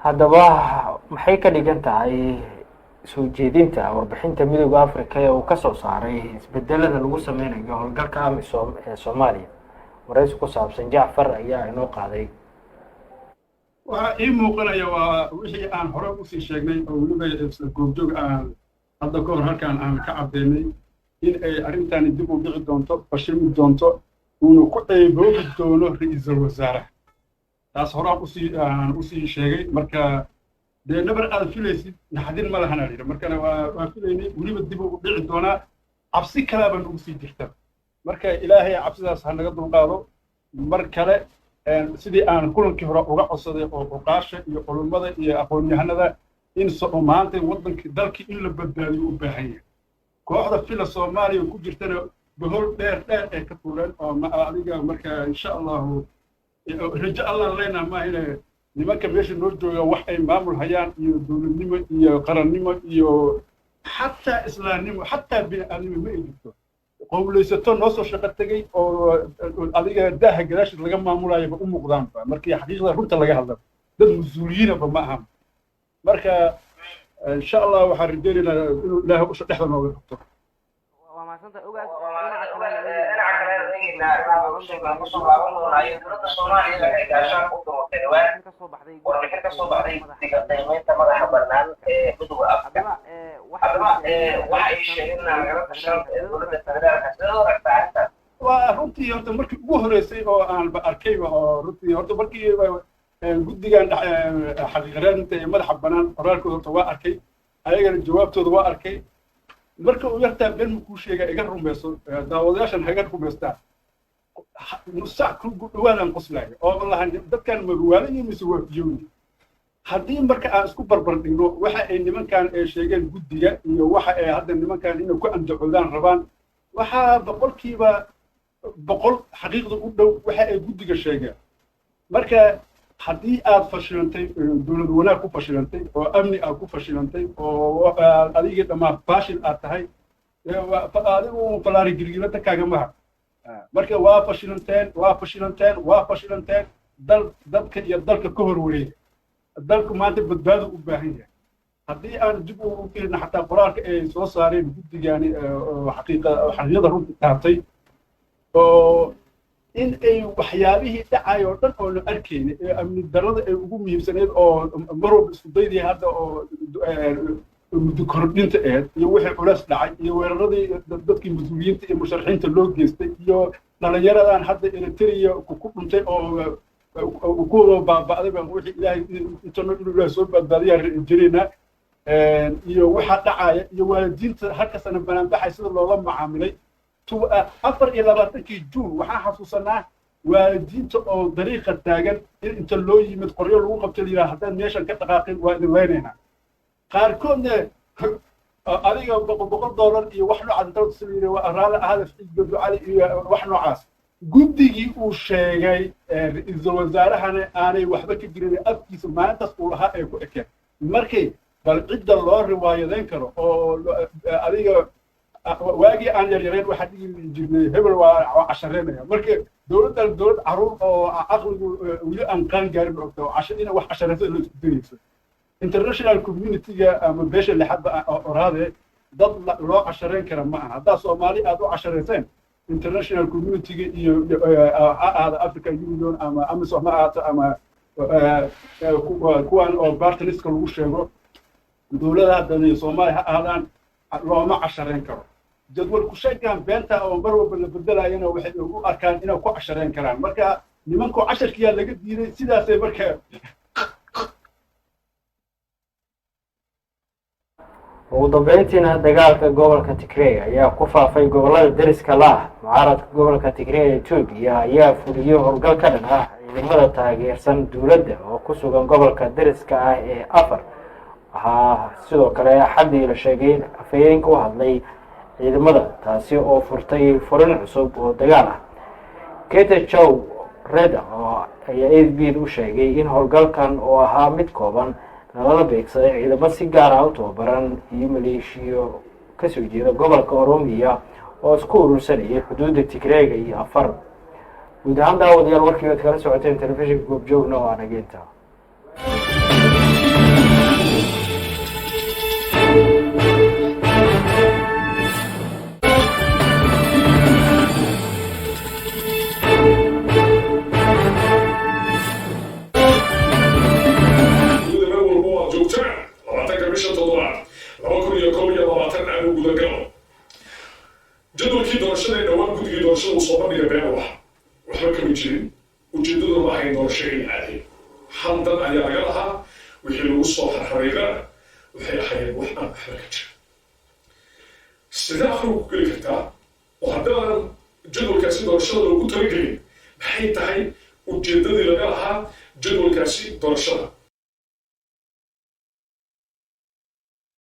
Haddaba, maxay ka dhigan tahay soo jeedinta warbixinta Midowga Africa ee uu kasoo saaray isbedelada lagu sameynayo howlgalka AMISOM ee Soomaaliya? Waraysi ku saabsan Jacfar ayaa inoo qaaday. Waxaa ii muuqanaya waa wixii aan hore usii sheegnay oo weliba isla Goobjoog aan hadda ka hor halkaan aan ka caddaynay in ay arrintani dib u dhici doonto, fashilmi doonto, uuna ku ceeboobi doono ra-iisul wasaaraha. Taas horaan usii aan usii sheegay. Marka dee nabar aad filaysid naxdin ma lahana yidhi. Markana waa filaynay, weliba dib u dhici doonaa. Cabsi kalaaba nagu sii jirta. Marka Ilaahay cabsidaas ha naga dulqaado. Mar kale, sidii aan kulankii hore uga codsaday oo cuqaasha iyo culummada iyo aqoon-yahanada in maanta waddankii dalkii in la badbaadiyo u baahan yahay. Kooxda Fila Soomaaliya ku jirtana bohol dheer dheer ay ka tuureen oo adiga. Marka insha Allahu rajo Allaan leenaha maahine, nimanka meesha noo jooga wax ay maamul hayaan iyo dowladnimo iyo qarannimo iyo xataa islaamnimo, xataa bini-aadnimo ma ay jirto. Qowlaysato noo soo shaqo tegey oo adiga daaha gadaashiis laga maamulayaba u muuqdaanba. Markii xaqiiqda runta laga hadla, dad mas-uuliyiinaba ma aha. Marka insha Allah waxaan rajaynaynaa inuu Ilaahay usha dhexda nooga qabto. Waa mahadsantahay, Ogaas. Dhinaca kale eegeynaa, arrimaha bulshada kusoo laaban doonaayo. Dowladda Soomaaliya waxay gaashaan u duruntay dhawaan warbixin ka soo baxday guddiga qiimeynta madaxa bannaan ee Midowga Afrika. Haddaba, waxa ay sheegeen in lagala tashan dowladda federaalka. Sidee u aragtaa arrintaas? Waa runtii, horta markii ugu horreysay oo aanba arkayba oo runtii horta markii guddigan xaqiiqaraadinta ee madaxa bannaan qoraalkooda horta waa arkay, ayagana jawaabtooda waa arkay. Marka uu yartaa been ma kuu sheegaa, iga rumayso, daawadayaashan ha iga rumaystaan, nus saac ku dhawaadaan qoslaayo oo lahan dadkan maruwaala iyo mise waa fiyowni. Haddii marka aan isku barbar dhigno waxa ay nimankan ay sheegeen guddiga iyo waxa ay hadda nimankan inay ku andacoodaan rabaan, waxaa 100% xaqiiqda u dhow waxa ay guddiga sheegeen. Marka haddii aad fashilantay, dowlad wanaag ku fashilantay, oo amni aad ku fashilantay, oo adiga dhammaan faashil aad tahay, adigu falaari girgirada kaagamaha. Marka waa fashilanteen, waa fashilanteen, waa fashilanteen. Dal dadka iyo dalka ka hor wareega. Dalku maanta badbaado u baahan yahay. Haddii aan dib u fiirna xataa qoraalka ay soo saareen guddigani xaqiiqa xaqiiqada runta taabtay oo in ay waxyaabihii dhacay oo dhan oo la arkayna ee amni darrada ay ugu muhiimsaneyd oo mar walba isku daydii hadda oo muddo kordhinta ahayd iyo wixii culays dhacay iyo weeraradii dadkii mas-uuliyiinta iyo musharaxiinta loo geystay iyo dhallinyaradan hadda Eritrea ku dhuntay oo ku baaba'day baan wixii Ilaahay intano inuu Ilaahay soo badbaadiyaa jirina iyo waxa dhacaya iyo waalidiinta halkasana banaanbaxay sida loola macaamilay 24-kii Juun. Waxaan xasuusanaa waalidiinta oo dariiqa taagan in inta loo yimid qoryo lagu qabtay, la yidhaha haddaan meeshan ka dhaqaaqin waa idin leynaynaa. Qaarkoodna adiga $100 iyo wax noocaas inta la yidhi waa raalli ahaada Fiigodo Cali iyo wax noocaas. Guddigii uu sheegay ra-iisul wasaarahana aanay waxba ka jirin afkiisa maalintaas uu lahaa ay ku ekeen. Markay bal cidda loo riwaayadeyn karo oo adiga waagii aan yaryareen waxaa dhigi jirnay hebel waa cashareynaya. Marka dowladdan dowlad caruur oo caqligu weli aan qaan gaarin ogta oo ina wax cashareyso la isku dayeyso. International community-ga ama beesha lixadba oraade dad loo cashareyn kara ma aha. Haddaa Soomaali aad u cashareyseen, international community-ga iyo ha ahaada African Union ama AMISOM ha ahaato ama kuwan oo partners-ka lagu sheego dowladaha dhan Soomaaliya ha ahaadaan, looma cashareyn karo. Jadwal ku sheegaan beenta oo mar walba la bedelayana waxay ugu arkaan inay ku cashareyn karaan. Marka nimanku casharkiyaa laga diiday sidaasay marka. Ugu dambeyntiina, dagaalka gobolka Tigrey ayaa ku faafay gobolada deriska la ah. Mucaaradka gobolka Tigrey ee Etoobiya ayaa fuliyey howlgal ka dhan ah ciidamada taageersan dowladda oo ku sugan gobolka deriska ah ee Afar. Waxaa sidoo kale Axaddii la sheegay in afhayeenka u hadlay ciidamada, taasi oo furtay furin cusub oo dagaal ah. Getachew Reda oo ayaa A B u sheegay in howlgalkan oo ahaa mid kooban lalala beegsaday ciidamo si gaar ah u tababaran iyo maleeshiyo kasoo jeeda gobolka Oromiya oo isku urursanayay xuduudda Tigreega iyo Afar. Guud ahaan, daawadayaal, warkii oad kala socoteen telefishinka Goobjoogna oo anageynta. Dhowaan guddigii doorashada uu soo bandhiga been u ah, waxba kama jirin. Ujeeddaduna ma ahayn doorasho in la aaday, hal dan ayaa laga lahaa. Wixii lagu soo xarxariiqana waxay ahaayeen wax aan waxba ka jirin. Sidee akhrigu ku geli kartaa oo haddaanan jadwalkaasi doorashada loogu talagelin? Maxay tahay ujeeddadii laga lahaa jadwalkaasi doorashada?